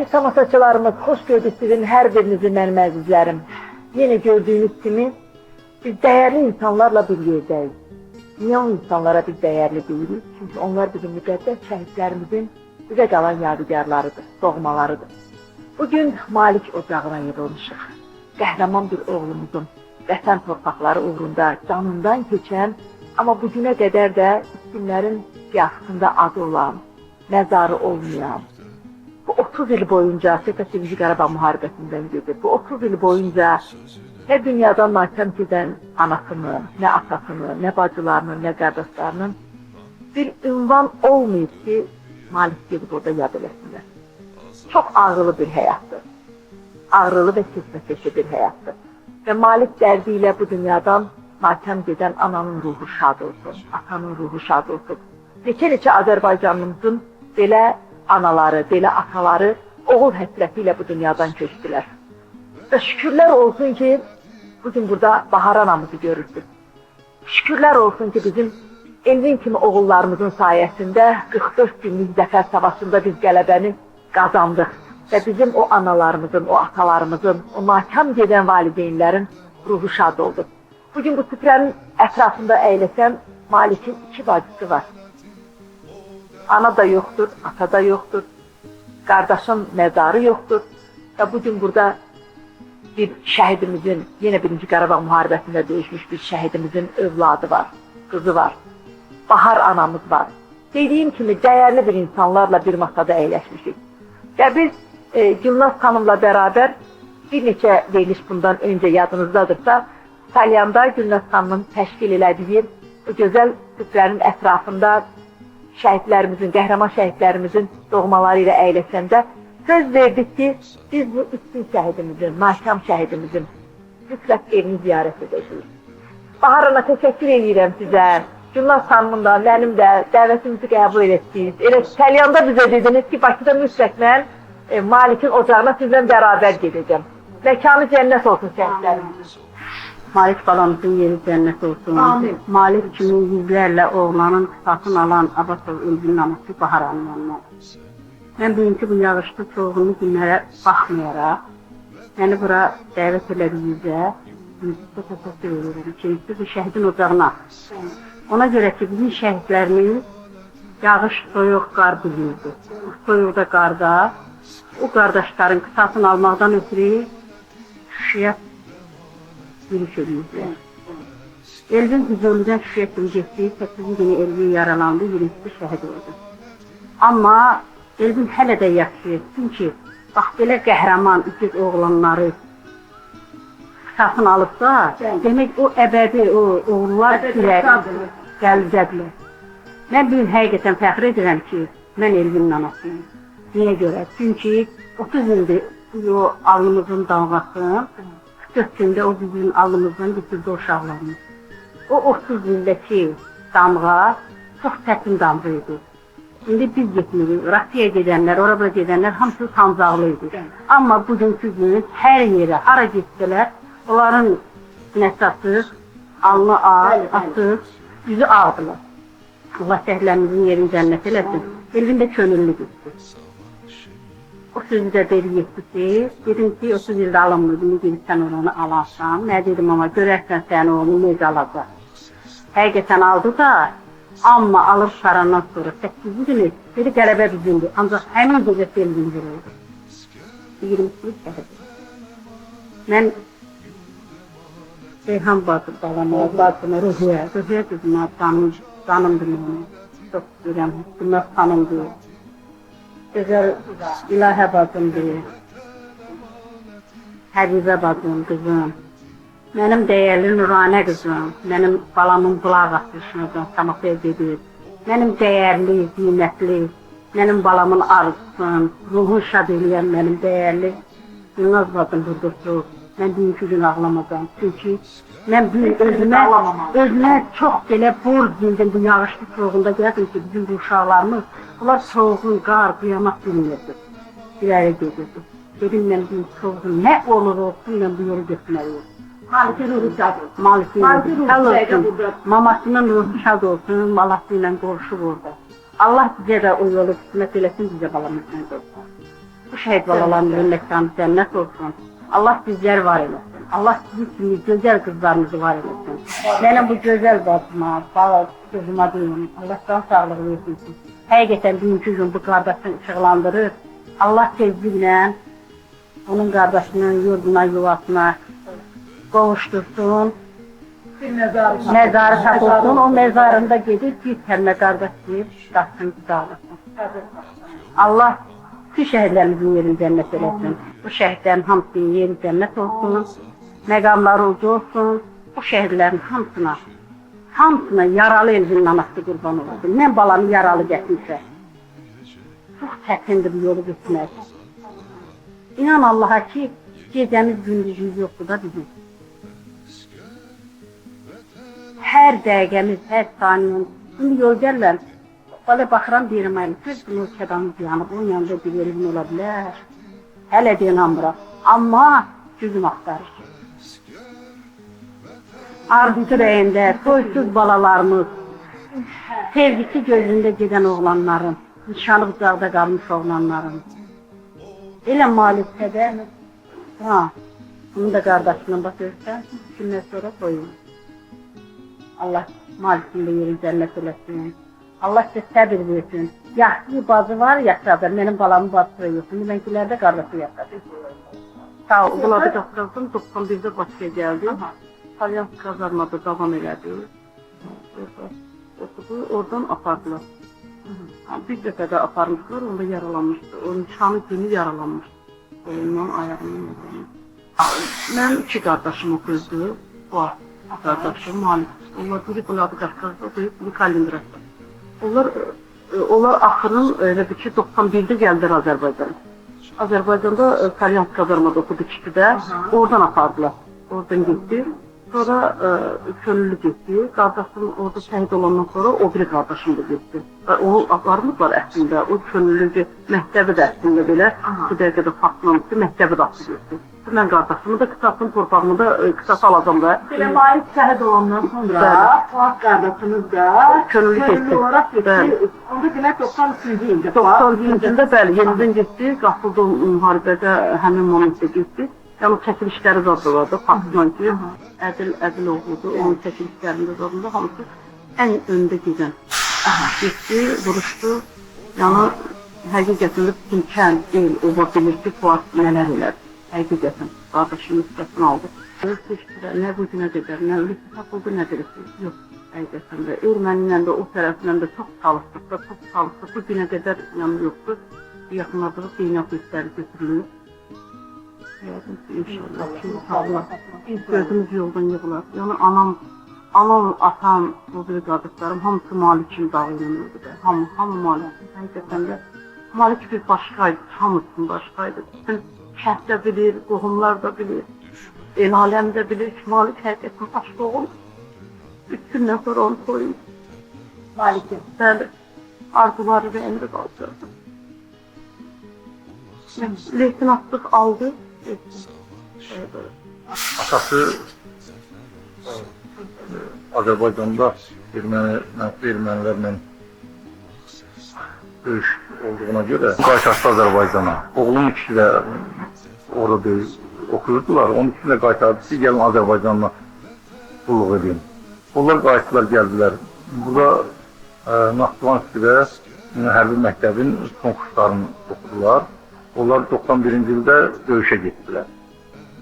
Əziz tamaşaçılarımız, xoş gördük sizin hər birinizi mənim əzizlərim. Yenə gördüyünüz kimi biz dəyərli insanlarla bir yerdəyik. Niyə o insanlara biz dəyərli deyirik? Çünki onlar bizim müqəddəs şəhidlərimizin bizə qalan yadigarlarıdır, doğmalarıdır. Bugün Malik ocağına yığılmışıq. Qəhrəman bir oğlumuzun vətən torpaqları uğrunda canından keçən, amma bugünə qədər də isimlərin siyahısında adı olan, məzarı olmayan, bu 30 il boyunca söhbət Birinci Qarabağ müharibəsindən gedir. Bu 30 il boyunca nə dünyadan nakam gedən anasını, nə atasını, nə bacılarının, nə qardaşlarının bir ünvan olmayıb ki, Malik gedib orada yad eləsinlər. Çox ağrılı bir həyatdır. Ağrılı və keçməkeşli bir həyatdır. Və Malik dərdi ilə bu dünyadan nakam gedən ananın ruhu şad olsun, atanın ruhu şad olsun. Neçə-neçə Azərbaycanlımızın belə anaları, belə ataları oğul həsrəti ilə bu dünyadan köçdülər. Və şükürlər olsun ki, bugün burada Bahar anamızı görürsünüz. Şükürlər olsun ki, bizim Elvin kimi oğullarımızın sayəsində 44 günlük zəfər savaşında biz qələbəni qazandıq. Və bizim o analarımızın, o atalarımızın, o nakam gedən valideynlərin ruhu şad oldu. Bugün bu süfrənin ətrafında əyləşən Malik'in iki bacısı var. Ana da yoxdur, ata da yoxdur, qardaşın məzarı yoxdur. Və bugün burada bir şəhidimizin, yenə Birinci Qarabağ müharibəsində döyüşmüş bir şəhidimizin övladı var, qızı var. Bahar anamız var. Dediyim kimi dəyərli bir insanlarla bir masada əyləşmişik. Və biz Gülnaz xanımla bərabər bir neçə veriliş bundan öncə yadınızdadırsa, Salyanda Gülnaz xanımın təşkil elədiyi o gözəl süfrənin ətrafında şəhidlərimizin, qəhrəman şəhidlərimizin doğmaları ilə əyləşəndə söz verdik ki, biz bu üstün şəhidimizin, nakam şəhidimizin mütləq evini ziyarət edəcəyik. Bahar ana, təşəkkür edirəm sizə. Gülnaz xanımın da, mənim də dəvətimizi qəbul etdiniz. Elə Səlyanda bizə dediniz ki, Bakıda mütləq mən Malik'in ocağına sizlə bərabər gedəcəm. Məkanı cənnət olsun şəhidlərimizin. Malik balamızın yeri cənnət olsun. Amin. Malik kimi yüzlərlə oğlanın qisasını alan Abbasov Elvinin anası Bahar anamdan. Mən bugünkü bu yağışlı soğuğlu günlərə baxmayaraq, məni bura dəvət elədiyinizə birincisi təşəkkür edirəm. İkincisi bu şəhidin ocağına. Ona görə ki, bizim şəhidlərimiz yağış, soyuq, qar bilmirdi. Bu soyuqda, qarda o qardaşların qisasını almaqdan ötürü Şuşaya yürüyüş eləyiblər. Elvin Füzulidən Şuşaya kimi getdi, 8-ci günü Elvin yaralandı, 20-si şəhid oldu. Amma Elvin hələ də yaşayır, çünki bax belə qəhrəman ikiz oğlanları qisasını alıbsa, demək o əbədi o oğullar qəlbdədirlər. Mən bu gün həqiqətən fəxr edirəm ki, mən Elvinin anasıyım. Niyə görə? Çünki 30 ildir o alnımızın damğasını, 44 gündə o bizim alnımızdan götürdü uşaqlarımız. O 30 ildəki damğa çox çətin damğa idi. İndi biz getmirik. Rusiyaya gedənlər, ora bura gedənlər hamısı sancaqlı idi. Amma bugünkü gün hər yerə, hara getsələr, onların sinəsi açıq, alnı ağ, açıq, yüzü ağdılar. Allah şəhidlərimizin yerini cənnət eləsin. Elvin də könüllü getdi. O sözü də dedi yetdi. Dedim ki, 30 ildə alınmır, indi gedib sən oranı alarsan. Nə dedim, amma görərsən sənin oğlun necə alacaq. Həqiqətən aldı da, amma alıb sarandan sonra 8-ci günü dedi qələbə bizimdir. Ancaq həmin gecə Elvin vuruldu. 22 şəhid. Mən Reyhan bacı balama, bacıma, Ruhiyə, Ruhiyə qızıma canımdır mənim. Çox istəyirəm, Gülnaz xanımdır. Gözəl İlahə bacımdır. Həbibə bacım, qızım. Mənim dəyərli Nuranə qızım, mənim balamın qulaq asılışına Şamaxıya gedir. Mənim dəyərli, qiymətli, mənim balamın arzusun, ruhun şad eləyən mənim dəyərli Gülnaz bacım burada oturur. Mən bugünkü gün ağlamacam. Çünki mən bu gün özümə çox belə borc bildim bu yağışlı soyuğunda gəldim ki, bizim bu uşaqlarımız, bunlar soyuğun, qar, qıyamat bilmirdi. İləri gedirdi. Dedim mən bu soyuğun nə olur olsun, mən bu yolu getməliyim. Malik'in ruhu şad olsun. Malik'in ruhu şad olsun. Mamasının ruhu şad olsun, balası ilə qovuşub orada. Allah bizə də o yolu qismət eləsin, bizə balamızdan olsun. Bu Bu şəhid balalarımızın məkanı cənnət olsun. Allah bizləri var eləsin. Allah sizin kimi gözəl qızlarınızı var eləsin. Mənim bu gözəl bacıma, qızıma deyim, Allah can sağlığı versin ki, həqiqətən bugünkü gün bu qardaşını işıqlandırır. Allah tezliklə onun qardaşının yurduna, yuvasına qovuştursun. Bir məzarı Məzarı tapılsın, o məzarında gedib bir kəlmə qardaş deyib, daşını qıdalasın. Allah bütün şəhidlərimizin yerini cənnət eləsin. Bu şəhidlərin hamısının yeri cənnət olsun, məqamları ucu olsun. Bu şəhidlərin hamısına yaralı Elvinin anası qurban olsun. Mən balamı yaralı gətirmişəm. Çox çətindir bu yolu getmək. İnan Allaha ki, gecəmiz gündüzümüz yoxdur da bizim. Hər dəqiqəmiz, hər saniyemiz. İndi yol gəlirəm, belə baxıram deyirəm, ay, söz bunu kədanız yanıb, onun yanında bir Elvin ola bilər. Hələ də inanmıram. Amma gücüm axtarır. Arzusu ürəyində, soysuz balalarımız, sevgisi gözündə gedən oğlanların, nişanı uzaqda qalmış oğlanların. Elə Malikdə də, ha, bunun da qardaşının bax görsən, gündən sonra qoyun. Allah Malik'in də yeri cənnət eləsin. Allah sizə səbir versin. Yaşlı bacı var, yaşadır. Mənim balamın bacısı da yoxdur. Mənkilərdə qardaşı yaşadır. Sağ ol. Vladikavkazdan 91-də Bakıya gəldi. Salyans kazarmada davam elədi. Oxudu, oradan apardılar. Bir dəfə də aparmışlar, onda yaralanmışdı. O nişanı günü yaralanmışdı. Qolundan, ayağından yaralanmışdı. Mənim iki qardaşım oxuyurdu. Bu qardaşım Malik. Onlar biri Vladikavkazda, biri Kaliningradda. Onlar axırın elə bir ki, 91-də gəldilər Azərbaycana. Azərbaycanda Salyans kazarmada oxudu ikisi də. Oradan apardılar. Oradan getdi. Sonra könüllü getdi. Qardaşım orada şəhid olandan sonra o biri qardaşım da getdi. Onu aparmışlar əslində. O könüllü məktəbi də əslində belə bu dəqiqədə faktlamışdı, məktəbi də atdı getdi. Mən qardaşımı da qisasın torpağımı da qisas alacam da. Belə Malik şəhid olandan sonra Fuat qardaşınız da könüllü olaraq getdi. Bəli. Onda demək 93-cü ildə. 93-cü ildə bəli, yenidən getdi. Qatıldı müharibədə həmin momentdə getdi. Yəni çəkilişləri zad vardı, faktla ki, Ədil oğludur, onun çəkilişlərində zadında hamısı ən öndə gedən. Getdi, vuruşdu. Yəni həqiqətən də bütün kənd, el, oba bilir ki, Fuat nələr elədi. Həqiqətən qardaşımın hissəsini aldı. Nə bu günə qədər, nə ölüsü tapıldı, nə dirisi. Yox, həqiqətən də erməni ilə də o tərəflə də çox çalışdıq da, çox çalışdıq. Bu günə qədər yəni yoxdur. Yaxınlarda DNA testləri götürülür. Yəqin ki, inşallah ki, tapılar. Biz gözümüz yoldan yığılar. Yəni anam, atam, o biri qardaşlarım hamısı Malikin dağı ilə öldü də. Hamı Malik. Həqiqətən də Malik bir başqaydı, hamısının başqaydı. Bütün kənd də bilir, qohumlar da bilir, el aləm də bilir ki, Malik həqiqətən başqa oğul. 3 gündən sonra onu koyun. Malik'in. Bəli, arzuları ürəyimdə qalacaqdı. Leytenantlıq aldı. Atası Azərbaycanda ermənilərlə döyüş olduğuna görə qaytardı Azərbaycana. Oğlum ikisi də orada oxuyurdular. Onun ikisini də qaytardı ki, gəlin Azərbaycanla qulluq edin. Onlar qayıtdılar, gəldilər. Burada Naxçıvanskidə hərbi məktəbin son kurslarını oxudular. Onlar 91-ci ildə döyüşə getdilər.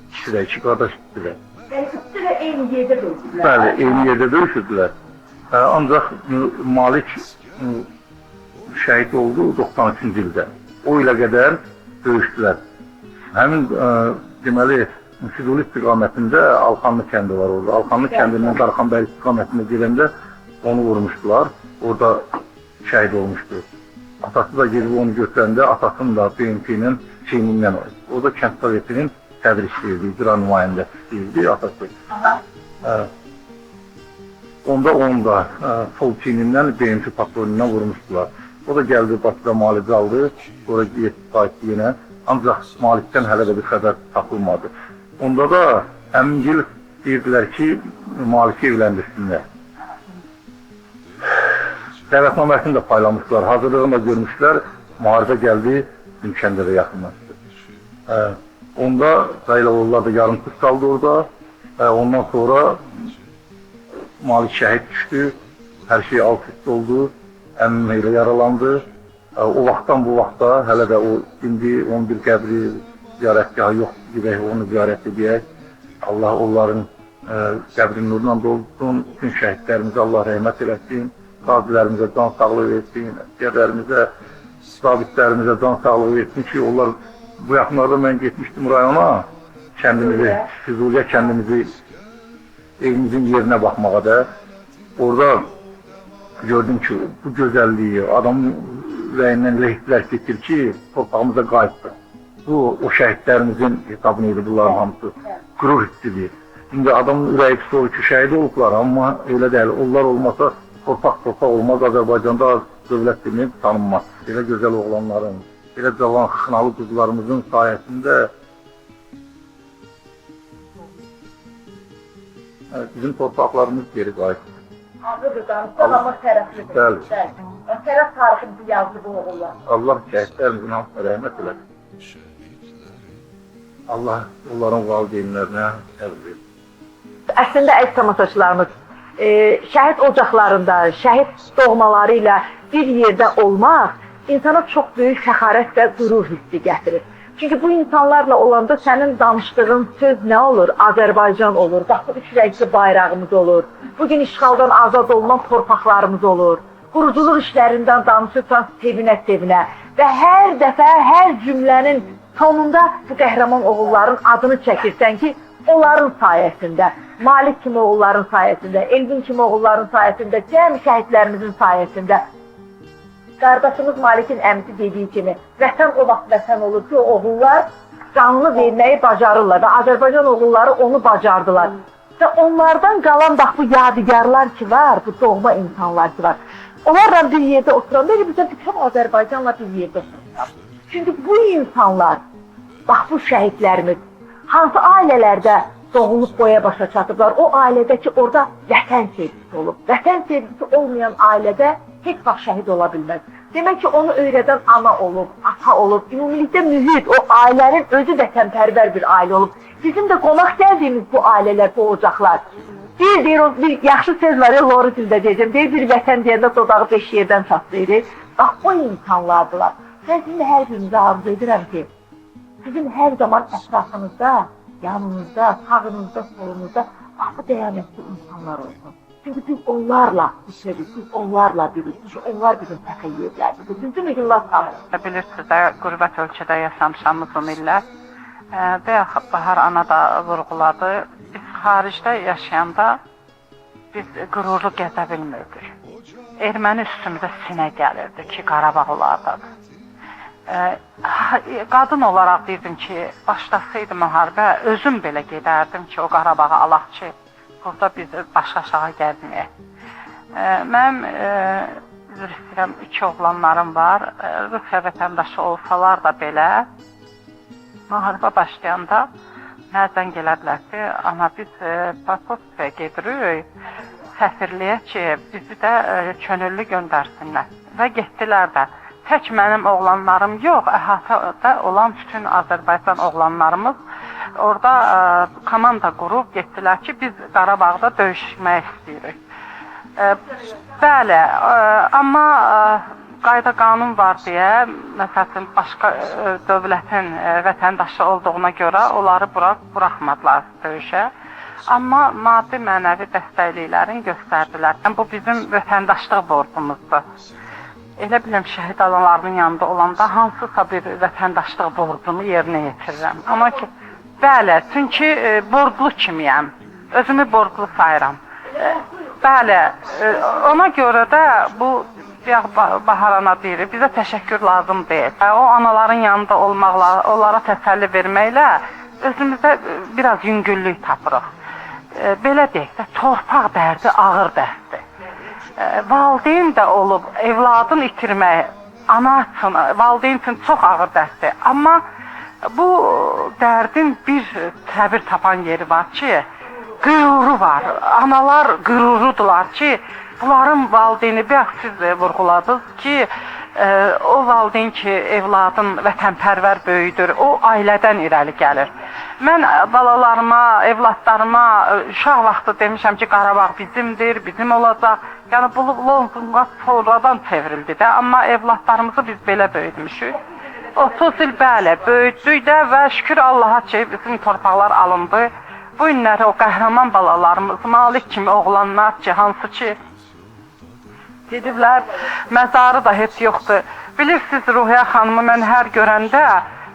İkisi də, iki qardaş getdilər. Yəni ikisi də eyni yerdə döyüşürdülər. Bəli, eyni yerdə döyüşürdülər. Ancaq Malik şəhid oldu 93-cü ildə. O ilə qədər döyüşdülər. Həmin deməli, Füzuli istiqamətində Alxanlı kəndi var orada. Alxanlı kəndindən Darxanbəy istiqamətində gedəndə onu vurmuşdular. Orada şəhid olmuşdu. Atası da gedib onu götürəndə atasının da BMP-nin çiynindən o da kənd sovetinin sədri işləyirdi, icra nümayəndəsi işləyirdi atası. Onda onu da sol çiynindən BMP patronindən vurmuşdular. O da gəldi Bakıda müalicə aldı, sonra qayıtdı yenə. Ancaq Malikdən hələ də bir xəbər tapılmadı. Onda da həmin il deyirdilər ki, Maliki evləndirsinlər. Dəvətnaməsini də paylamışdılar, hazırlığını da görmüşlər. Müharibə gəldi, bizim kəndə də yaxınlaşdı. Onda Cəyiloğullar da yarım kız qaldı orada. Ondan sonra Malik şəhid düşdü. Hər şey alt üst oldu. Əmim elə yaralandı. O vaxtdan bu vaxta hələ də o indi onun bir qəbri ziyarətgahı yoxdur. Gedək onu ziyarət edək. Allah onların qəbrini nurla doldursun. Bütün şəhidlərimizə Allah rəhmət eləsin. Qazilərimizə can sağlığı versin. Əsgərlərimizə, zabitlərimizə can sağlığı versin ki, onlar bu yaxınlarda mən getmişdim rayona, kəndimizi, Füzuliyə kəndimizi, evimizin yerinə baxmağa da. Orada gördüm ki, bu gözəlliyi, adamın ürəyindən lehlər keçir ki, torpağımıza qayıtdı. Bu, o şəhidlərimizin hesabını idi bunların hamısı. Qürur hissidir. İndi adamın ürəyi pis olur ki, şəhid olublar, amma elə deyil. Onlar olmasa torpaq torpaq olmaz. Azərbaycanda dövlət dilini tanınmaz. Elə gözəl oğlanların, elə cavan, xınalı qızlarımızın sayəsində bizim torpaqlarımız geri qayıtdı. Ağırdır danışsaq, amma şərəflidir. Bəli. Bəli. Şərəf tariximizi yazdı bu oğullar. Allah şəhidlərimizin hamısına rəhmət eləsin. Allah onların valideynlərinə səbr versin. Əslində, əziz tamaşaçılarımız, şəhid ocaqlarında, şəhid doğmaları ilə bir yerdə olmaq insana çox böyük fəxarət və qürur hissi gətirir. Çünki bu insanlarla olanda sənin danışdığın söz nə olur? Azərbaycan olur, bax bu üç rəngli bayrağımız olur, bugün işğaldan azad olunan torpaqlarımız olur, quruculuq işlərindən danışırsan sevinə-sevinə və hər dəfə, hər cümlənin sonunda bu qəhrəman oğulların adını çəkirsən ki, onların sayəsində, Malik kimi oğulların sayəsində, Elvin kimi oğulların sayəsində, cəm şəhidlərimizin sayəsində. Qardaşımız Malikin əmisi dediyi kimi, vətən o vaxt vətən olur ki, o oğullar canlı verməyi bacarırlar və Azərbaycan oğulları onu bacardılar. Və onlardan qalan bax bu yadigarlar ki var, bu doğma insanlar ki var. Onlarla bir yerdə oturanda elə bizə bütün Azərbaycanla bir yerdə otururlar. Çünki bu insanlar, bax bu şəhidlərimiz, hansı ailələrdə doğulub boya başa çatıblar, o ailədə ki orada vətən sevgisi olub. Vətən sevgisi olmayan ailədə heç vaxt şəhid ola bilməz. Demək ki, onu öyrədən ana olub, ata olub, ümumilikdə mühit, o ailənin özü vətənpərvər bir ailə olub. Bizim də qonaq gəldiyimiz bu ailələr, bu ocaqlar. Bir, deyir, bir yaxşı söz var ya, loru dildə deyəcəm, deyir, bir vətən deyəndə dodağı 5 yerdən çatlayır. Bax, o insanlardılar. Mən sizin hər birinizə arzu edirəm ki, sizin hər zaman ətrafınızda, yanınızda, sağınızda, solunuzda bax, bu dəyənəkli insanlar olsun. Çünki biz onlarla bütövük, biz onlarla biriz, çünki onlar bizim fəxr yerlərimizdir. Düzdürmü Gülnaz xanım? Bilirsiniz də, qürbət ölkədə yaşamışam uzun illər. Bayaq Bahar ana da vurğuladı. Biz xaricdə yaşayanda biz qürurlu gəzə bilmirdik. Erməni üstümüzə sinə gəlirdi ki, Qarabağ onlardadır. Qadın olaraq deyirdim ki, başlasaydı müharibə, özüm belə gedərdim ki, o Qarabağı alaq ki, burada biz baş aşağı gəzməyək. Mənim, üzr istəyirəm, 2 oğlanlarım var. Rusiya vətəndaşı olsalar da belə, müharibə başlayanda mənə zəng elədilər ki, ana biz Popovskaya gedirik səfirliyə ki, bizi də könüllü göndərsinlər. Və getdilər də. Tək mənim oğlanlarım yox, əhatədə olan bütün Azərbaycan oğlanlarımız orada komanda qurub getdilər ki, biz Qarabağda döyüşmək istəyirik. Bəli, amma qayda qanun var deyə, məsəl üçün, başqa dövlətin vətəndaşı olduğuna görə onları buraxmadılar döyüşə. Amma maddi mənəvi dəstəkliklərini göstərdilər. Yəni, bu bizim vətəndaşlıq borcumuzdur. Elə biləm, şəhid analarının yanında olanda hansısa bir vətəndaşlıq borcumu yerinə yetirirəm. Amma ki, bəli, çünki borclu kimiyəm, özümü borclu sayıram. Bəli, ona görə də bu, Bahar ana deyir, bizə təşəkkür lazım deyil. O anaların yanında olmaqla, onlara təsəlli verməklə özümüzə biraz yüngüllük tapırıq. Belə deyək də, torpaq dərdi ağır dərddir. Valideyn də olub, evladını itirmək ana üçün, valideyn üçün çox ağır dərddir. Amma bu dərdin bir təbir tapan yeri var ki, qüruru var. Analar qürurudular ki, bunların valideyni, bayaq siz vurğuladınız ki, O valideyn ki, evladın vətənpərvər böyüdür, o ailədən irəli gəlir. Mən balalarıma, evladlarıma uşaq vaxtı demişəm ki, Qarabağ bizimdir, bizim olacaq. Yəni bu lozunqa sonradan çevrildi də, amma evladlarımızı biz belə böyütmüşük. 30 il bəli, böyütdük də və şükür Allaha ki, bizim torpaqlar alındı. Bu günləri o qəhrəman balalarımız, Malik kimi oğlanlar ki, hansı ki gediblər, məzarı da heç yoxdur. Bilirsiniz, Ruhiyyə xanımı mən hər görəndə,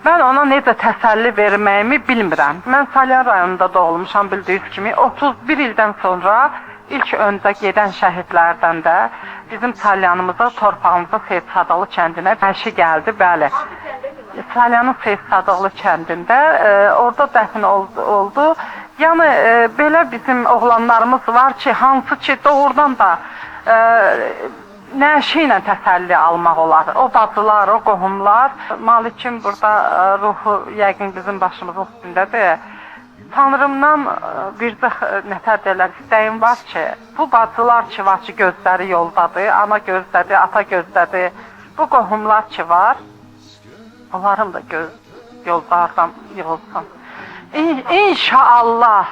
mən ona necə təsəlli verməyimi bilmirəm. Mən Salyan rayonunda doğulmuşam, bildiyiniz kimi. 31 ildən sonra ilk öndə gedən şəhidlərdən də bizim Salyanımıza, torpağımıza, Seyid Sadıqlı kəndinə nəşi gəldi, bəli. Salyanın Seyid Sadıqlı kəndində, orada dəfn oldu. Yəni, belə bizim oğlanlarımız var ki, hansı ki, doğrudan da nəşi ilə təsəlli almaq olar. O bacılar, o qohumlar, Malikin burada ruhu yəqin bizim başımızın üstündədir. Tanrımdan bircə nətər deyirlər, istəyim var ki, bu bacılar ki var ki, gözləri yoldadır, ana gözdədir, ata gözdədir. Bu qohumlar ki var, onların da göz yollardan yığılsın. İnşallah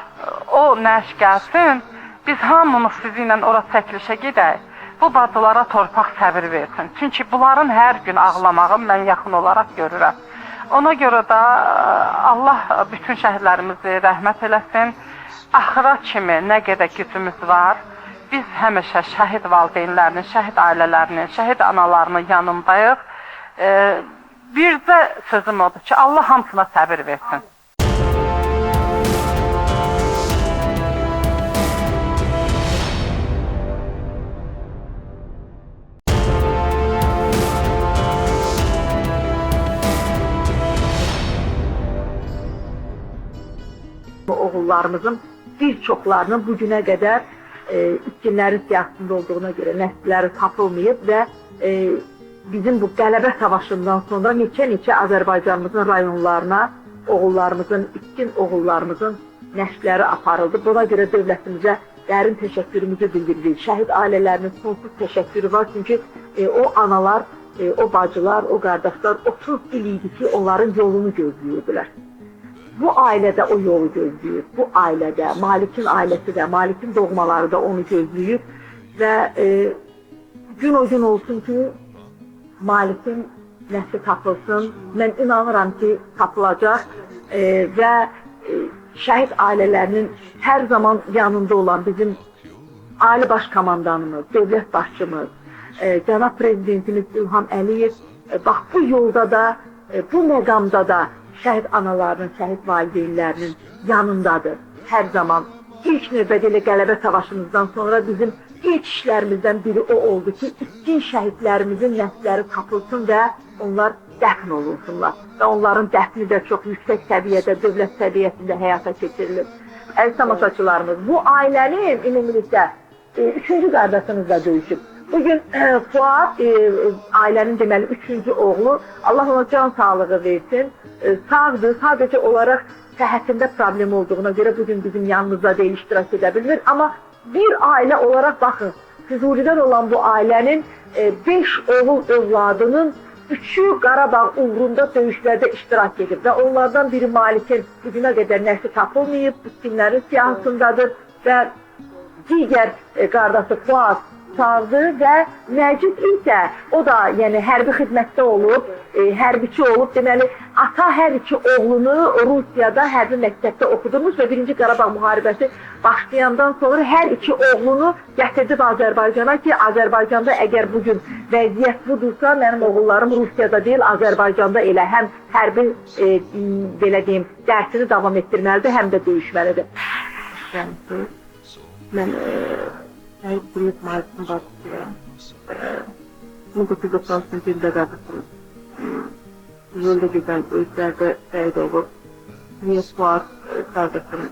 o nəş gəlsin, biz hamımız sizinlə ora çəkilişə gedək. Bu bacılara torpaq səbir versin. Çünki bunların hər gün ağlamağı mən yaxın olaraq görürəm. Ona görə də Allah bütün şəhidlərimizi rəhmət eləsin. Axıra kimi nə qədər gücümüz var, biz həmişə şəhid valideynlərinin, şəhid ailələrinin, şəhid analarının yanındayıq. Bircə sözüm odur ki, Allah hamısına səbir versin. Oğullarımızın bir çoxlarının bu günə qədər itkinlərin siyahısında olduğuna görə nəsilləri tapılmayıb və bizim bu qələbə savaşından sonra neçə-neçə Azərbaycanımızın rayonlarına oğullarımızın, itkin oğullarımızın nəsilləri aparıldı. Buna görə dövlətimizə dərin təşəkkürümüzü bildiririk. Şəhid ailələrinin sonsuz təşəkkürü var, çünki o analar, o bacılar, o qardaşlar 30 il idi ki, onların yolunu gözləyirdilər. Bu ailədə o yolu gözləyir, bu ailədə, Malikin ailəsi də, Malikin doğmaları da onu gözləyir və gün o gün olsun ki, Malikin nəsli tapılsın. Mən inanıram ki, tapılacaq və şəhid ailələrinin hər zaman yanında olan bizim Ali Baş Komandanımız, dövlət başçımız, cənab Prezidentimiz İlham Əliyev, bax bu yolda da, bu məqamda da şəhid analarının, şəhid valideynlərinin yanındadır. Hər zaman ilk növbədə elə qələbə savaşımızdan sonra bizim ilk işlərimizdən biri o oldu ki, itkin şəhidlərimizin nəsləri tapılsın və onlar dəfn olunsunlar. Və onların dəfni də çox yüksək səviyyədə, dövlət səviyyəsində həyata keçirilir. Əziz tamaşaçılarımız, bu ailənin ümumilikdə üçüncü qardaşımız da döyüşüb. Bugün Fuad, ailənin deməli üçüncü oğlu, Allah ona can sağlığı versin, sağdır, sadəcə olaraq səhhətində problem olduğuna görə bugün bizim yanımızda deyil, iştirak edə bilmir. Amma bir ailə olaraq baxın, Füzulidən olan bu ailənin 5 oğul övladının 3-ü Qarabağ uğrunda döyüşlərdə iştirak edib və onlardan biri Malikin bugünə qədər nəsli tapılmayıb, itkinlərin siyahısındadır və digər qardaşı Fuad sağdır və Məcid isə o da yəni hərbi xidmətdə olub, hərbiçi olub. Deməli, ata hər iki oğlunu Rusiyada hərbi məktəbdə oxudurmuş və Birinci Qarabağ müharibəsi başlayandan sonra hər iki oğlunu gətirdi Azərbaycana ki, Azərbaycanda əgər bugün vəziyyət budursa, mənim oğullarım Rusiyada deyil, Azərbaycanda elə həm hərbi, belə deyim, dərsini davam etdirməlidir, həm də döyüşməlidir. Mən şəhid Qulluq Malikin bacısıyam. 1993-cü ildə qardaşım yolda gedən döyüşlərdə şəhid olub. Niyə Fuad qardaşım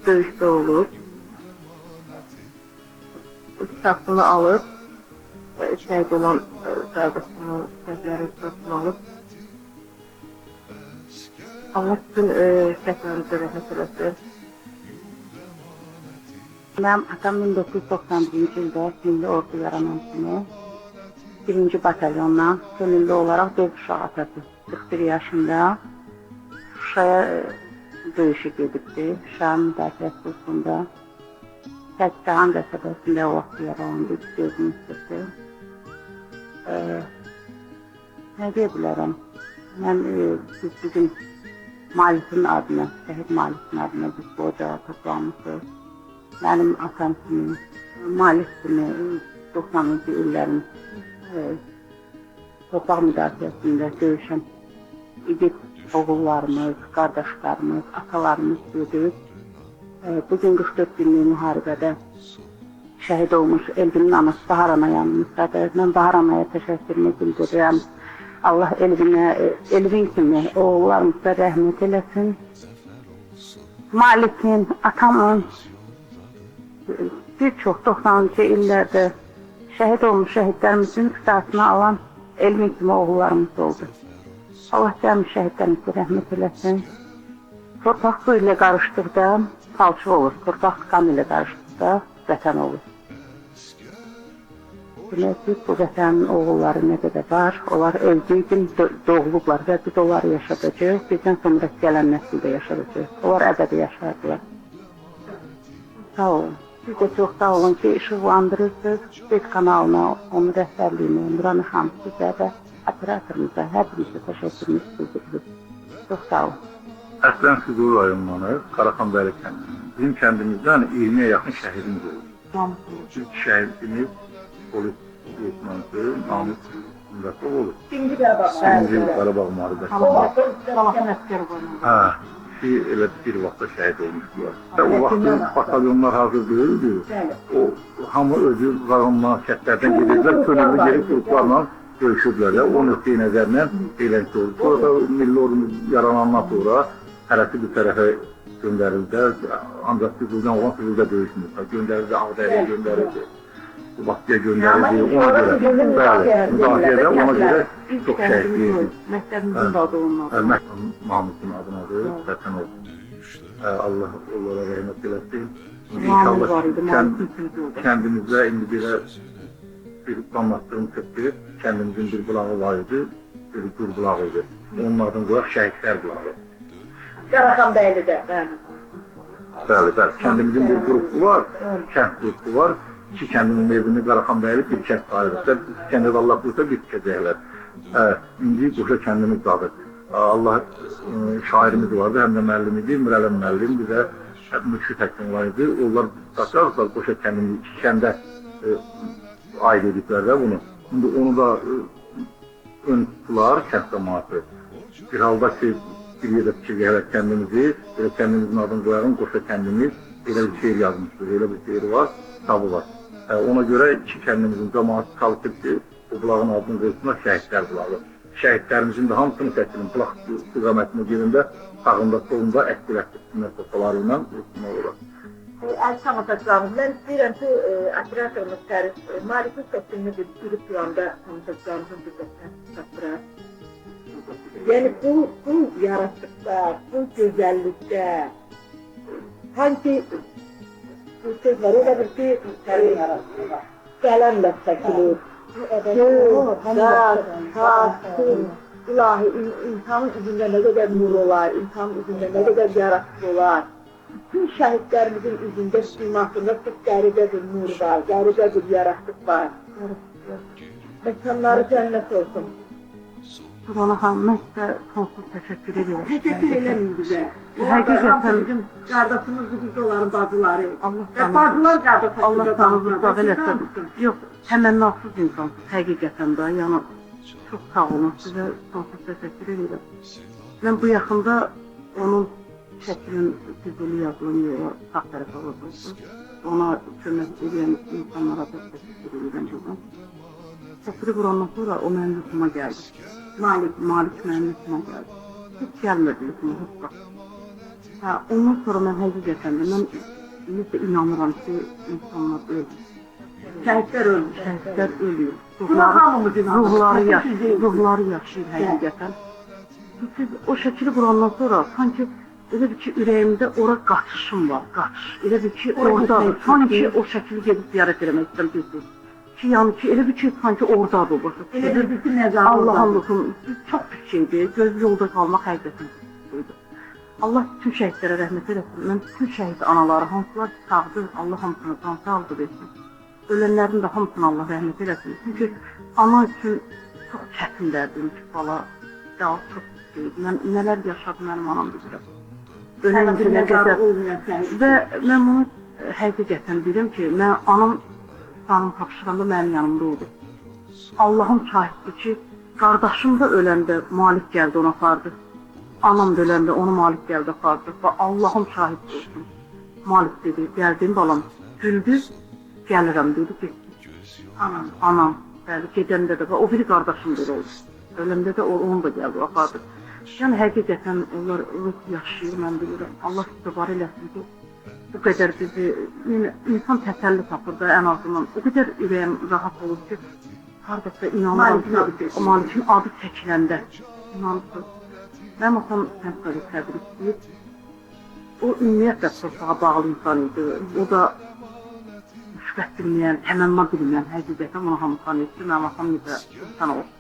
döyüşdə olub. Şəxsini alıb, şəhid olan qardaşımın şəhidlərin şəxsini alıb. Allah bütün şəhidlərimizə rəhmət eləsin. Mənim atam 1991-ci ildə Milli Ordu yaranan kimi 1-ci batalyondan könüllü olaraq 4 uşaq atası. 41 yaşında Şuşaya döyüşü gedibdi. Şuşanın müdafiə kursunda Təzcahan qəsəbəsində o vaxt yaralandı, gözünü itirdi. Nə deyə bilərəm? Mən biz bugün Malikin adına, şəhid Malikin adına biz bu ocağa toplanmışıq. Mənim atam kimi, Malik kimi 90-cı illərin torpaq müdafiəsində döyüşən igid oğullarımız, qardaşlarımız, atalarımız gedib. Bugün 44 günlük müharibədə şəhid olmuş Elvinin anası Bahar ana yanımızdadır. Mən Bahar anaya təşəkkürümü bildirirəm. Allah Elvinə, Elvin kimi oğullarımıza rəhmət eləsin. Malikin, atamın bir çox 90-cı illərdə şəhid olmuş şəhidlərimizin qisasını alan Elvin kimi oğullarımız oldu. Allah cəmi şəhidlərimizə rəhmət eləsin. Torpaq su ilə qarışdıqda palçıq olur, torpaq qan ilə qarışdıqda vətən olur. Demək ki, bu vətənin oğulları nə qədər var, onlar öldüyü gün doğulublar və biz onları yaşadacağıq, bizdən sonra gələn nəsil də yaşadacaq. Onlar əbədi yaşardılar. Sağ olun. Siz də çox sağ olun ki, işıqlandırırsınız. Bet kanalına, onun rəhbərliyinə, Nurani xanım sizə və operatorumuza, hər birinizə təşəkkürümüzü bildiririk. Çox sağ olun. Əslən Füzuli rayonundan, Qaraxanbəyli kəndindən. Bizim kəndimizdən 20-yə yaxın şəhidimiz oldu. İlk şəhidimiz polis leytenantı Namik Mürətov olub. Birinci Qarabağ. Birinci Qarabağ müharibəsində. Salahın əsgər qoymalı. Hə, ki, elə bir vaxtda şəhid olmuşdular. Və o vaxt batalyonlar hazır deyildi. O, hamı özü rayondan, kəndlərdən gedirdilər, könüllü gedib qruplarla döyüşürdülər. O nöqteyi nəzərlə beləncə oldu. Sonra da milli ordumuz yaranandan sonra hərəsi bir tərəfə göndərildi. Ancaq Füzulidən olan Füzulidə döyüşmür. Göndərildi, Ağdəriyə göndərildi, Bakıya göndərildi. Ona görə, bəli, müdafiədə ona görə çox şəhid verdi. Məktəbimizin də adı onun adı. Mahmudun adınadır, vətən olsun. Allah onlara rəhmət eləsin. İnşallah kəndimizdə indi belə bir anlattığım ki, kəndimizin bir bulağı var idi, bir qur bulağı idi. Onun adını qoyaq şəhidlər bulağı. Qaraxanbəylidə. Bəli, bəli. Kəndimizin bir qrupu var, kənd qrupu var. İki kəndin meyvini Qaraxanbəyli bir kənd sayılır. Kəndə də Allah buyursa bir tikəcəklər. İndi qoşa kəndimiz dadır. Allah şairimiz vardı, həm də müəllim idi, Mirələm müəllim bizə mürşid həkim var idi. Onlar tutacaqlar qoşa kəndimizi iki kəndə aid ediblər də bunu. İndi onu da ön tutdular kənd cəmaatı. Bir halda ki, bir yerdə tikəcəklər kəndimizi, elə kəndimizin adını qoyarım, qoşa kəndimiz, elə bir şeir yazmışdır, elə bir şeir var, kitabı var. Ona görə iki kəndimizin cəmaatı çalışıb ki, bu bulağın adını qoysunlar şəhidlər bulağı. Şəhidlərimizin də hamısını səçilin, bulaq istiqamətinin yerində, sağında, solunda əkdilətdirsinlər sofaları ilə, qoysunlar ora. Əziz tamaşaçılarımız, mən istəyirəm ki, operatorumuz Fərid Malikin səslini bir gürüb planda tamaşaçılarımızın diqqətinə çatdıraq. Yəni bu yaraşıqda, bu gözəllikdə, sanki bu söz var, elə bir ki, qələmlə çəkilir. Göz, qaş, saç, ilahi, insanın üzündə nə qədər nur olar, insanın üzündə nə qədər yaraşıq olar. Bütün şəhidlərimizin üzündə, simasında çox qəribə bir nur var, qəribə bir yaraşıq var. Məkanları cənnət olsun. Nurani xanım, mən sizə sonsuz təşəkkür edirəm. Təşəkkür eləməyin bizə. Həqiqətən bizim qardaşımızdır, biz onların bacıları. Allah bacılar qardaşımızdır. Allah canınızı sağ eləsin. Yox, təmənnasız insansınız həqiqətən də. Yəni çox sağ olun, sizə sonsuz təşəkkür edirəm. Mən bu yaxında onun şəklinin Füzuli yazılan yola sağ tərəfə vuruldu. Ona kömək edən insanlara da təşəkkür edirəm buradan. Şəkili vurandan sonra o mənim yuxuma gəldi. Malik mənim yuxuma gəldi. Heç gəlmirdi yuxuma, heç vaxt. Hə, ondan sonra mən həqiqətən də, mən ümumiyyətlə inanıram ki, insanlar ölür. Şəhidlər ölmüş. Şəhidlər ölür. Buna hamımız inanırıq. Ruhları yaşayır həqiqətən. Siz o şəkili vurandan sonra sanki elə bir ki, ürəyimdə ora qaçışım var, qaçış. Elə bir ki, orada sanki o şəkili gedib ziyarət eləmək istəyirəm, düzdür. Ki, yəni ki, elə bir ki, sanki oradadır o başa. Elə bir bütün məzarı Allah Allah'ım, çox pis şeydir. Göz yolda qalmaq həqiqətən pis şeydir. Allah bütün şəhidlərə rəhmət eləsin. Mən bütün şəhid anaları, hansılar ki sağdır, Allah hamısını can sağlığı versin. Ölənlərin də hamısını Allah rəhmət eləsin. Çünki ana üçün çox çətin dərdim ki, bala, ya çox pis şeydir. Mən nələr yaşadı mənim anam bilirəm. Ölən günə qədər. Və mən bunu həqiqətən bilirəm ki, mən anam canım tapşıranda mənim yanımda oldu. Allahım şahiddir ki, qardaşım da öləndə Malik gəldi, onu apardı. Anam da öləndə onu Malik gəldi, apardı. Və Allahım şahid olsun. Malik dedi, gəldim balam, güldü, gəlirəm dedi, getdi. Anam, anam, bəli, gedəndə də, o biri qardaşım da oldu. Öləndə də onu da gəldi, apardı. Yəni, həqiqətən onlar ruh yaşayır, mən bilirəm. Allah itibar eləsin ki, bu qədər bizi, yəni, insan təsəlli tapır da ən azından. O qədər ürəyim rahat olur ki, hardasa inanıram ki, Malikin adı çəkiləndə, inanırsınız. Mənim atam kənd soveti sədri istəyir. O ümumiyyətlə torpağa bağlı insan idi. O da rüşvət bilməyən, təmənna bilməyən, həqiqətən onu hamı tanıyır ki, mənim atam necə insan olub.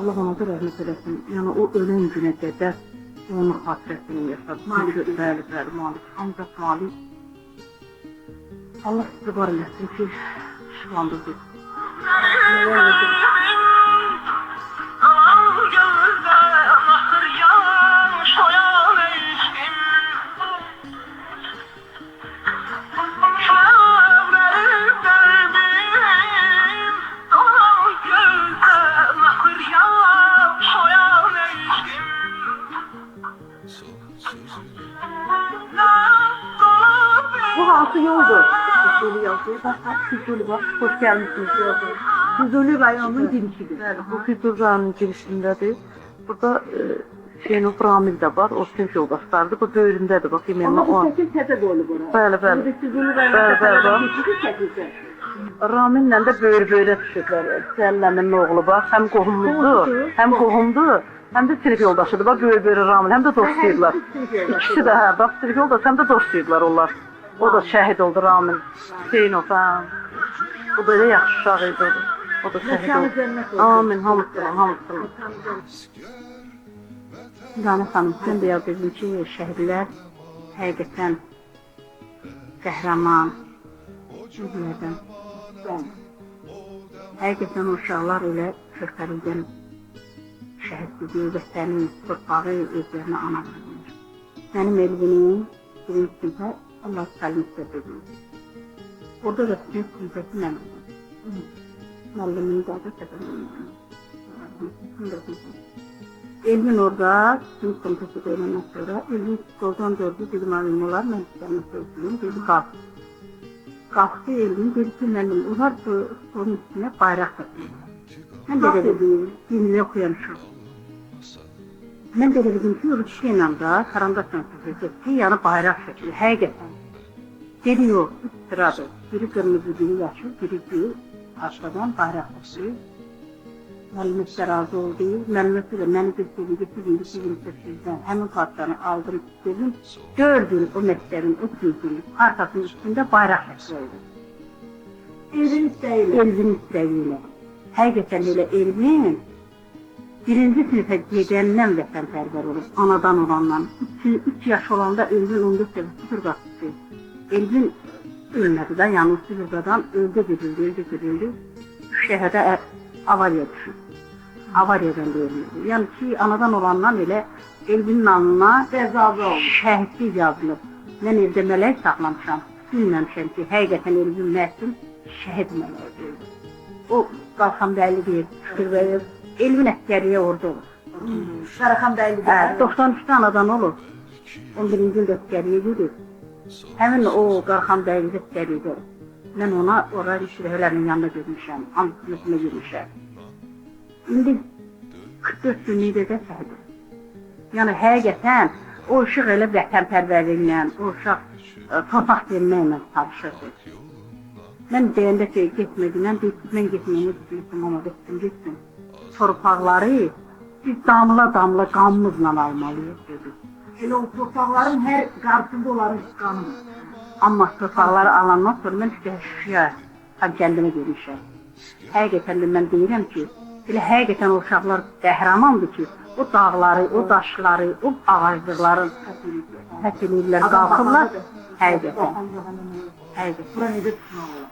Allah ona da rəhmət eləsin. Yəni o ölən günə qədər onun xatirəsini yaşadı. Malik, bəli, bəli, Malik. Ancaq Malik. Allah sizi var eləsin ki, işıqlandırdı. Bu hansı yoldur? Füzuli yazıyor. Bax, Füzuli bax, xoş gəlmişsiniz. Füzuli rayonunun girişidir. Bəli, bu Füzuli rayonunun girişindədir. Burada Hüseynov Ramil də var, o sinif yoldaşlarıdır. Bu böyründədir, bax, yeməyə Amma bu o. şəkil təzə qoyulub ora. Bəli, bəli. İndi Füzuli rayonunun Bəli, bəli, bax. keçidi çəkilsə. Ramillə də böyür-böyrə düşüblər. Cəlləmin oğlu bax, həm qohumludur, həm qohumdur, həm də sinif yoldaşıdır. Bax, böyür-böyrə Ramil, həm də dost deyirlər. İkisi də, hə, bax, sinif yoldaşı, həm də dost deyirlər onlar. O da şəhid oldu Ramil. Hüseynov, hə. O da elə yaxşı uşaq idi o da. O da şəhid oldu. Amin, hamısına, hamısına. Rana xanım, sən də dedim ki, şəhidlər həqiqətən qəhrəman, üzlərdən. Həqiqətən o uşaqlar elə körpəlikdən şəhid gedir, vətəni, torpağı özlərinə ana vermir. Mənim Elvinim birinci sinifə Allah təlim istədi. Orada da sinif komitəsi mən oldum. Müəllimin də adı təbəllüm. Elvin orada sinif komitəsi qoyulandan sonra Elvin stoldan gördü, dedi müəllim olar, mən istəmək sözlüyüm, dedi qalx. Qalxdı Elvin, dedi ki, müəllim, onlar bu stolun üstünə bayraq təqdim. Mən də elə dedim, dinli oxuyan uşaq. Mən də elə dedim ki, ruçka ilə də karandaşla söhbət ki, yəni bayraq şəkli, həqiqətən. Dedi yox, üç sıradır. Biri qırmızı, biri yaşıl, biri gül, arxadan bayraq şəkli. Müəllimə də razı oldu. Müəllimə də məni götürdü, götürdü, sizin sizdən həmin parçanı aldım, dedim. 4 il o məktəbin, o sinifin parçasının üstündə bayraq şəkli oldu. Elvin istəyi ilə. Elvin istəyi ilə. Həqiqətən elə Elvin birinci sinifə gedəndən vətənpərvər olub, anadan olandan. 3 yaş olanda Elvin 14 dəfə süpürqatdı. Elvin ölmədi də, yəni süpürqadan öldü girildi, öldü girildi. 3 dəfədə avariya düşüb. Avariyadan da ölmədi. Yəni ki, anadan olandan elə Elvinin alnına şəhidlik yazılıb. Mən evdə mələk saxlamışam. Bilməmişəm ki, həqiqətən Elvin məhkum şəhid mələyidir. O Qalxanbəyli deyir, Şükür bəy, Elvin əsgərliyə orada olur. Qaraxanbəyli Hə, 93-də anadan olur. 11-ci ildə əsgərliyə gedir. Həmin o Qaraxanbəyli əsgərliyə olur. Mən ona ora şirəhələrin yanında görmüşəm, hamısını görmüşəm. İndi 44 günlük də şəhid olur. Yəni həqiqətən o uşaq elə vətənpərvərliklə, o uşaq torpaq verməklə çalışırdı. Mən deyəndə ki, getmədiyəm, mən getməyini düşünmüşdüm, amma getdim, getdim. Torpaqları biz damla-damla qanımızla almalıyıq, dedi. Elə o torpaqların hər qarşısında onların qanı. Amma torpaqları alandan sonra mən işte Şuşaya, Xankəndimə girmişəm. Həqiqətən də mən deyirəm ki, elə həqiqətən o uşaqlar qəhrəmandır ki, o dağları, o daşları, o ağaclıqları fəth eləyirlər, qalxırlar. Həqiqətən. Həqiqətən. Bura necə tutmaq olar?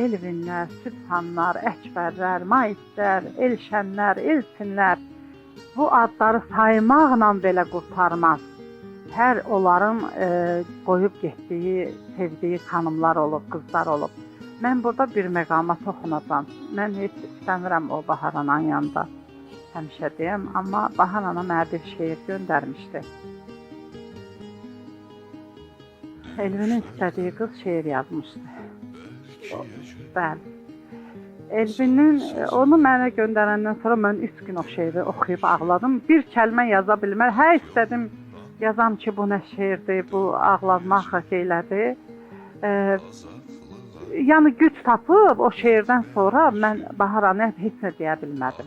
Elvinlər, Sübhanlar, Əkbərlər, Maitlər, Elşənlər, Elçinlər bu adları saymaqla belə qurtarmaz. Hər onların qoyub getdiyi, sevdiyi xanımlar olub, qızlar olub. Mən burada bir məqama toxunacam. Mən heç istəmirəm o Bahar ananın yanında həmişə deyəm, amma Bahar ana mənə bir şeir göndərmişdi. Elvinin istədiyi qız şeir yazmışdı. Bəli. Elvinin onu mənə göndərəndən sonra mən 3 gün o şeiri oxuyub ağladım. Bir kəlmə yaza bilmər. Hə istədim yazam ki, bu nə şeirdir, bu ağlamaq şeylədir. Yəni güc tapıb o şeirdən sonra mən Bahar anaya heç nə deyə bilmədim.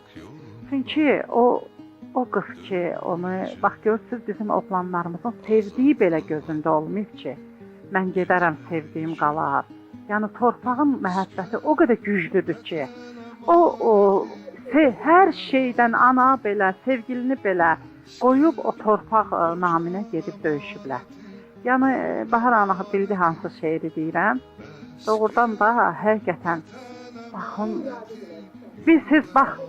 Çünki o qız ki, onu bax görürsüz bizim oğlanlarımızın sevdiyi belə gözündə olmayıb ki, mən gedərəm sevdiyim qalar. Yəni torpağın məhəbbəti o qədər güclüdür ki, o hər şeydən ana belə, sevgilini belə qoyub o torpaq naminə gedib döyüşüblər. Yəni Bahar ana bildi hansı şeiri deyirəm. Doğrudan da həqiqətən baxın, biz siz bax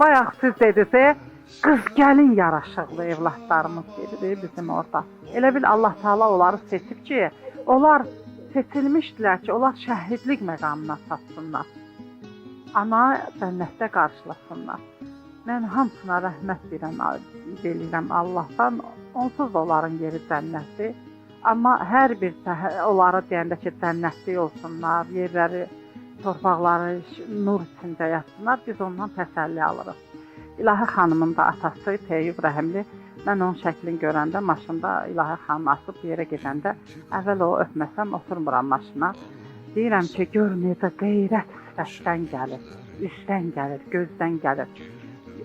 bayaq siz dediniz, qız gəlin yaraşıqlı evladlarımız gedir bizim orada. Elə bil Allah Taala onları seçib ki, onlar seçilmişdilər ki, onlar şəhidlik məqamına çatsınlar. Ana cənnətdə qarşılasınlar. Mən hamısına rəhmət deyirəm Allahdan. Onsuz da onların yeri cənnətdir. Amma hər bir onlara deyəndə ki, cənnətli olsunlar, yerləri, torpaqları nur içində yatsınlar, biz ondan təsəlli alırıq. İlahə xanımın da atası Teyyub Rəhimli, mən onun şəklini görəndə maşında İlahə xanımı asıb bir yerə gedəndə əvvəl o öpməsəm oturmuram maşına. Deyirəm ki, gör necə qeyrət sifətdən gəlir, üzdən gəlir, gözdən gəlir.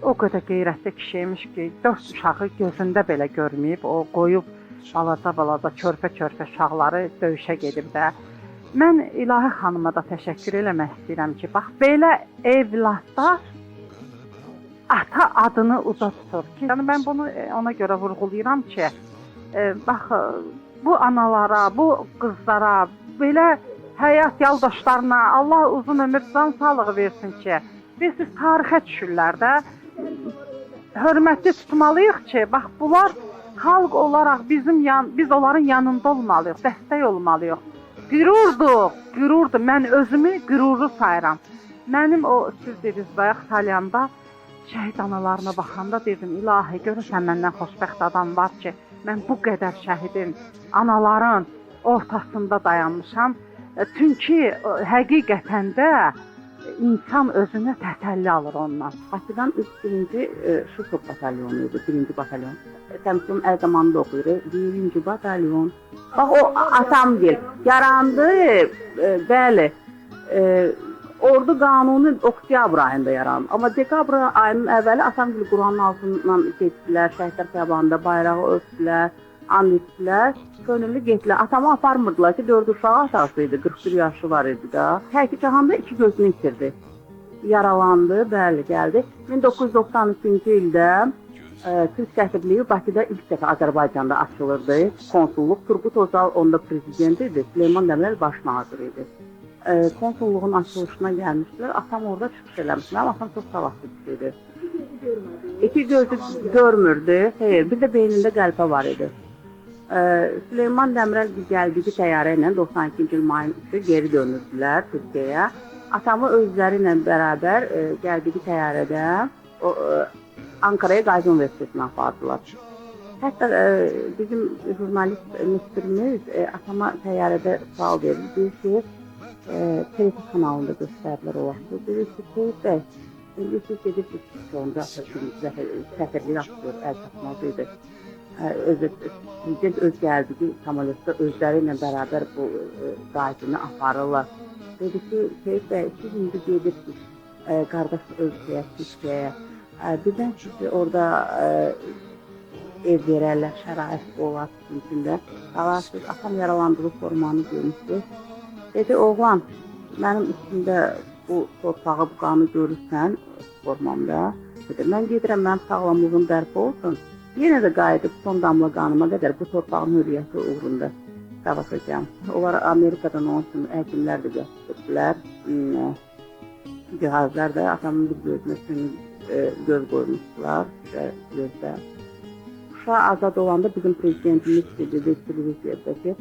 O qədər qeyrətli kişiymiş ki, 4 uşağı gözündə belə görməyib, o qoyub balaca-balaca, körpə-körpə uşaqları döyüşə gedib də. Mən İlahə xanıma da təşəkkür eləmək istəyirəm ki, bax belə evladlar ata adını uca tutur ki, yəni mən bunu ona görə vurğulayıram ki, bax bu analara, bu qızlara, belə həyat yoldaşlarına Allah uzun ömür, can sağlığı versin ki, bilirsiniz tarixə düşürlər də, hörmətli tutmalıyıq ki, bax bunlar xalq olaraq biz onların yanında olmalıyıq, dəstək olmalıyıq. Qürurdur, qürurdur. Mən özümü qürurlu sayıram. Mənim o siz dediniz bayaq Salyanda şəhid analarına baxanda dedim, ilahi, görürsən məndən xoşbəxt adam var ki, mən bu qədər şəhidin, anaların ortasında dayanmışam. Çünki həqiqətən də insan özünə təsəlli alır ondan. Bakıdan 1-ci Şuşov batalyonu idi, 1-ci batalyon. Səmsun əl zamanında oxuyur, 1-ci batalyon. Bax o atamgil yarandı, bəli. Ordu qanunu oktyabr ayında yarandı. Amma dekabr ayının əvvəli atamgil Quranın altından getdilər, Şəhidlər Xiyabanında bayrağı öpdülər, and etdilər, könüllü getdilər. Atamı aparmırdılar ki, 4 uşağı atası idi, 41 yaşı var idi da. Tərki cahanda 2 gözünü itirdi. Yaralandı, bəli, gəldi. 1993-cü ildə Türk səfirliyi Bakıda ilk dəfə Azərbaycanda açılırdı. Konsulluq Turqut Özal onda prezident idi, Süleyman Demirel baş nazir idi. Konsulluğun açılışına gəlmişdilər. Atam orada çıxış eləmişdi. Mənim atam çox savadlı kişi idi. İki gözü görmürdü. Xeyr, bir də beynində qəlpə var idi. Süleyman Demirel gəldiyi təyyarə ilə 92-ci il mayın 3-ü geri dönürdülər Türkiyəyə. Atamı özləri ilə bərabər gəldiyi təyyarədə Ankara'ya Gazi Universitetinə apardılar. Hətta bizim jurnalist müxbirimiz atama təyyarədə sual verir. Deyir ki, TRT kanalında göstərdilər o vaxtı. Deyir ki, Seyid bəy, indi siz gedirsiniz ki, onda səfirlik atılır, əl çatmaz idi. Prezident öz gəldiyi samolyotda özləri ilə bərabər bu qazini aparırlar. Dedi ki, Seyid bəy, siz indi gedirsiniz qardaş ölkəyə, Türkiyəyə. Birdən sizi orada ev verərlər, şərait olar sizin üçün də. Qalarsınız, atam yaralandığı formanı görmüşdü. Dedi, oğlan, mənim üstümdə bu torpağı, bu qanı görürsən formamda. Dedi, mən gedirəm, mənim sağlamlığım bərpa olsun. Yenə də qayıdıb son damla qanıma qədər bu torpağın hürriyyəti uğrunda savaşacağam. Onlar Amerikadan onun üçün həkimlər də gətirdilər, cihazlar da atamın bir gözünə süni göz qoymuşdular, gözdə. Şuşa azad olanda bizim prezidentimiz dedi televiziyada ki,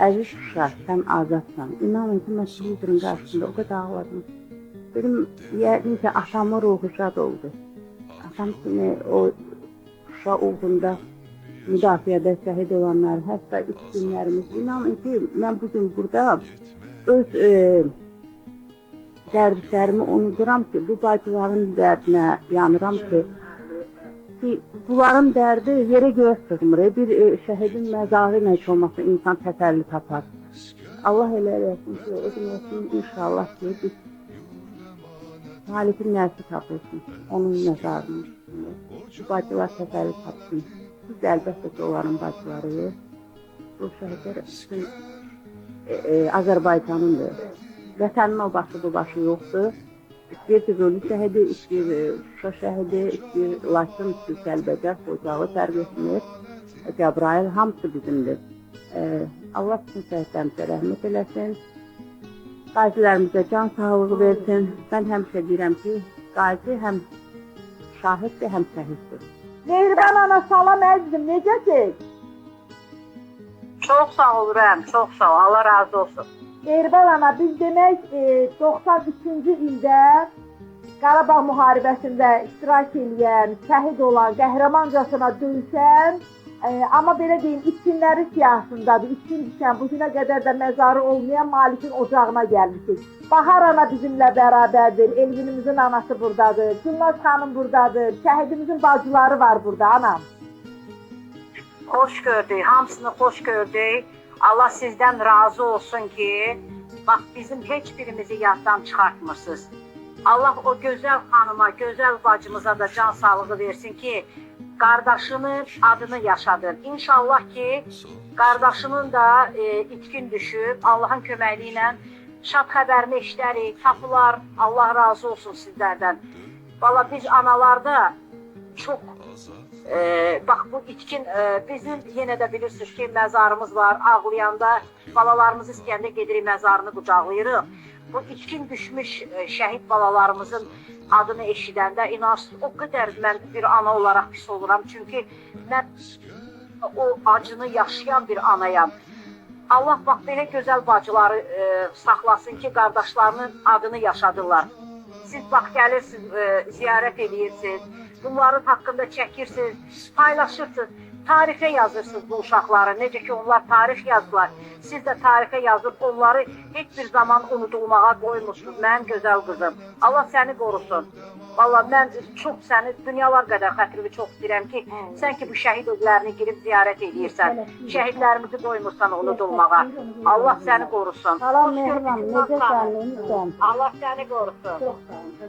əziz Şuşa, sən azadsan. İnanın ki, mən televizorun qarşısında o qədər ağladım. Dedim, yəqin ki, atamın ruhu şad oldu. Atam kimi o Şuşa uğrunda müdafiədə şəhid olanlar, hətta ilk günlərimiz. İnanın ki, mən bugün burada öz dərdlərimi unuduram ki, bu bacıların dərdinə yanıram ki, bunların dərdi yerə göyə sığmır. Bir şəhidin məzarı ilə heç olmasa insan təsəlli tapar. Allah elə eləsin ki, o gün olsun inşallah ki, biz Malikin nəsi tapılsın, onun məzarının üstündə. Bu bacılar təsəlli tapsın. Biz də əlbəttə ki, onların bacılarıyıq. Bu şəhidlər bütün Azərbaycanındır. Vətənin o başı, bu başı yoxdur. İstəyir Füzuli şəhidi, istəyir Şuşa şəhidi, istəyir Laçın, istəyir Kəlbəcər, Xocalı tərbiyəsini, Cəbrayıl, hamısı bizimdir. Allah bütün şəhidlərimizə rəhmət eləsin. Qazilərimizə can sağlığı versin. Mən həmişə deyirəm ki, qazi həm şahiddir, həm şəhiddir. Mehriban ana, salam əzizim, necəsiz? Çox sağ ol Rəm, çox sağ ol. Allah razı olsun. Mehriban ana, biz demək 93-cü ildə Qarabağ müharibəsində iştirak eləyən, şəhid olan, qəhrəmancasına döyüşən, amma belə deyim, itkinləri siyahısındadır, itkin düşən, bugünə qədər də məzarı olmayan Malikin ocağına gəlmişik. Bahar ana bizimlə bərabərdir, Elvinimizin anası buradadır, Gülnaz xanım buradadır, şəhidimizin bacıları var burada, anam. Xoş gördük, hamısını xoş gördük. Allah sizdən razı olsun ki, bax bizim heç birimizi yaddan çıxartmırsınız. Allah o gözəl xanıma, gözəl bacımıza da can sağlığı versin ki, qardaşının adını yaşadır. İnşallah ki, qardaşının da itkin düşüb, Allahın köməkliyi ilə şad xəbərini eşidərik, tapılar. Allah razı olsun sizlərdən. Valla biz analarda çox, bax bu itkin, bizim yenə də bilirsiniz ki, məzarımız var, ağlayanda, balalarımızı istəyəndə gedirik, məzarını qucaqlayırıq. Bu itkin düşmüş şəhid balalarımızın adını eşidəndə, inansız, o qədər mən bir ana olaraq pis oluram. Çünki mən o acını yaşayan bir anayam. Allah bax belə gözəl bacıları saxlasın ki, qardaşlarının adını yaşadırlar. Siz bax gəlirsiniz, ziyarət edirsiniz, bunların haqqında çəkirsiniz, paylaşırsınız, tarixə yazırsınız bu uşaqları. Necə ki onlar tarix yazdılar, siz də tarixə yazıb onları heç bir zaman unudulmağa qoymursunuz, mənim gözəl qızım. Allah səni qorusun. Vallahi mən çox səni dünyalar qədər xətrimi çox istəyirəm ki, sən ki bu şəhid evlərini girib ziyarət edirsən, şəhidlərimizi qoymursan unudulmağa. Allah səni qorusun. Salam Mehriban, necəsən? Allah səni qorusun.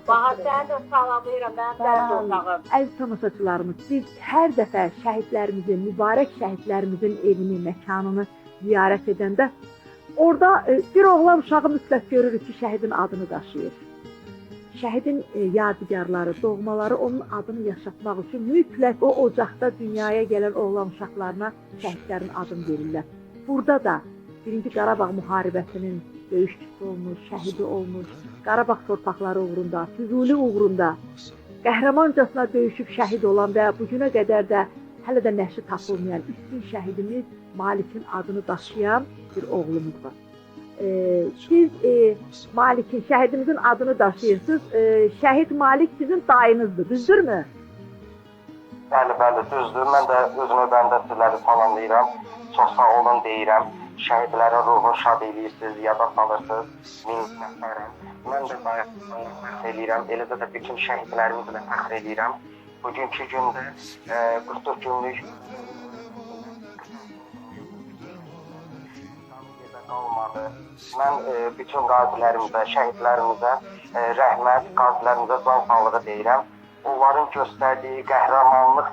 Bahar, səni də salamlayıram, mənim dərd otağım. Əziz tamaşaçılarımız, biz hər dəfə şəhidlərimizin, mübarək şəhidlərimizin evini, məkanını ziyarət edəndə orada bir oğlan uşağı mütləq görürük ki, şəhidin adını daşıyır. Şəhidin yadigarları, doğmaları onun adını yaşatmaq üçün mütləq o ocaqda dünyaya gələn oğlan uşaqlarına şəhidlərin adını verirlər. Burada da Birinci Qarabağ müharibəsinin döyüşçüsü olmuş, şəhidi olmuş, Qarabağ torpaqları uğrunda, Füzuli uğrunda qəhrəmancasına döyüşüb şəhid olan və bugünə qədər də hələ də nəşri tapılmayan üstün şəhidimiz Malikin adını daşıyan bir oğlumuz var. Siz Malikin, şəhidimizin adını daşıyırsınız. Şəhid Malik sizin dayınızdır, düzdürmü? Bəli, bəli, düzdür. Mən də öz növbəmdə sizləri salamlayıram. Çox sağ olun deyirəm. Şəhidlərin ruhunu şad eləyirsiniz, yada salırsınız. Minnətdaram. Mən də dayımla fəxr eləyirəm. Eləcə də bütün şəhidlərimizlə fəxr eləyirəm. Bugünkü gündə 44 günlük qalmadı. Mən bütün qazilərimizə, şəhidlərimizə rəhmət, qazilərimizə can sağlığı deyirəm. Onların göstərdiyi qəhrəmanlıq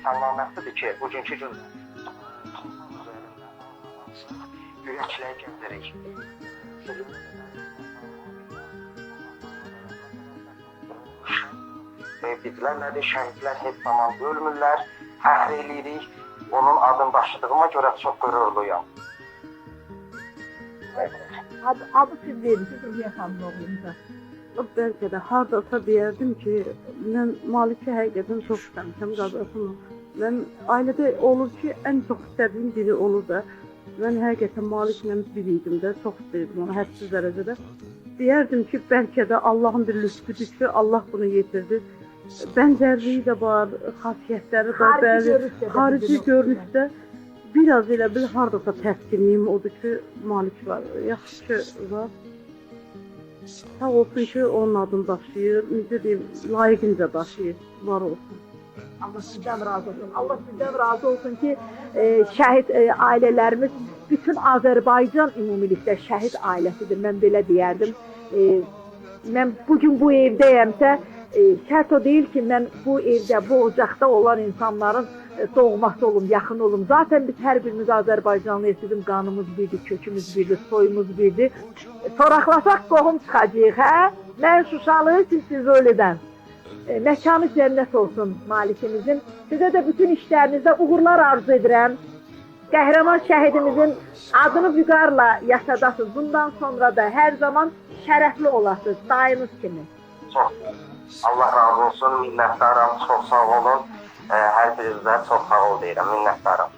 sənnaməsidir ki, bugünkü gündə ürəklə gəzirik. Bizlərlədir, şəhidlər heç zaman ölmürlər, fəxr eləyirik. Onun adını daşıdığıma görə çox qürurluyam. Adı siz verirsiniz Ruhiyyə xanım oğlumuza. Bəlkə də hardasa deyərdim ki, mən Malik'i həqiqətən çox istəmişəm, qardaşımı. Mən ailədə olur ki, ən çox istədiyim biri olur da. Mən həqiqətən Maliklə bir idim də, çox istəyirdim onu hədsiz dərəcədə. Deyərdim ki, bəlkə də Allahın bir lütfüdür ki, Allah bunu yetirdi. Bənzərliyi də var, xasiyyətləri də bəli, xarici görünüşdə biraz elə bil hardasa təskinliyim odur ki, Malik var. Yaxşı ki, var. Sağ olsun ki, onun adını daşıyır, necə deyim, layiqincə daşıyır, var olsun. Allah sizdən razı olsun. Allah sizdən razı olsun ki, şəhid ailələrimiz, bütün Azərbaycan ümumilikdə şəhid ailəsidir. Mən belə deyərdim. Mən bugün bu evdəyəmsə, şərt o deyil ki, mən bu evdə, bu ocaqda olan insanların doğması olum, yaxın olum. Zaten biz hər birimiz Azərbaycanlıyıq, bizim qanımız birdir, kökümüz birdir, soyumuz birdir. Soraqlasaq qohum çıxacağıq, hə? Mən Şuşalı, siz Füzulidən. Məkanı cənnət olsun Malikimizin. Sizə də bütün işlərinizdə uğurlar arzu edirəm. Qəhrəman şəhidimizin adını vüqarla yaşadasınız. Bundan sonra da hər zaman şərəfli olasınız, dayınız kimi. Çox Allah razı olsun, minnətdaram, çox sağ olun. Hər birinizə çox sağ ol deyirəm, minnətdaram.